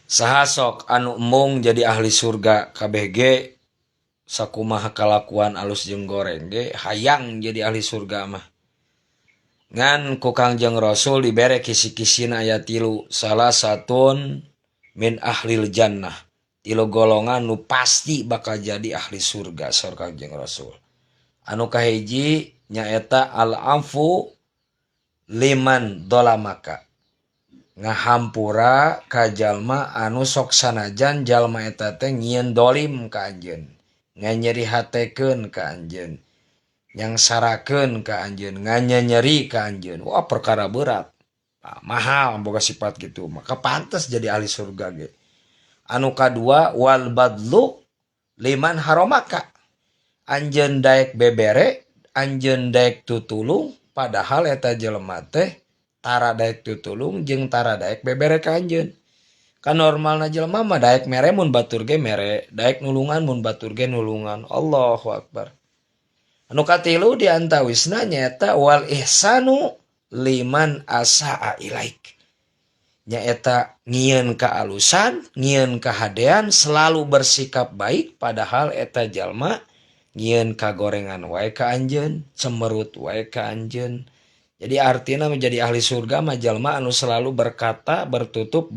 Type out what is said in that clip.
Saha sok anu embung jadi ahli surga? Kabeh ge sakumaha kalakuan alus jeung goreng ge hayang jadi ahli surga mah. Ngan ku Kangjeng Rasul dibere kisi-kisina, aya tilu, salasatun min ahlil jannah, tilu golongan nu pasti bakal jadi ahli surga saur Kangjeng Rasul. Anu kahiji nyaeta al afu liman dolamaka, ngahampura ka jalma anu sok sanajan jalma eta teh nyieun dolim ka anjeun, nganyerihatekeun ka anjeun, nyangsarakeun ka anjeun, nganyanyeri ka anjeun. Wah, perkara berat. Ah, mahal boga sifat gitu, maka pantas jadi ahli surga ge. Anu kadua, wal badlu liman haromaka, anjeun daek bebere, anjeun daek tutulung, padahal eta jelema teh tara daek tutulung jeung tara daek bebere ka anjeun. Kan normalna jelema mah daek mere mun batur ge mere, daek nulungan mun batur ge nulungan. Allahu akbar. Anu katilu di antawisna nyaeta wal ihsanu liman asaa ilaik, nyaeta ngieun kaalusan, ngieun kahadean, selalu bersikap baik padahal eta jalma ngieun kagorengan wae ka anjeun, cemerut wae ka anjeun. Jadi artinya menjadi ahli surga mah jalma anu selalu berkata, bertutup,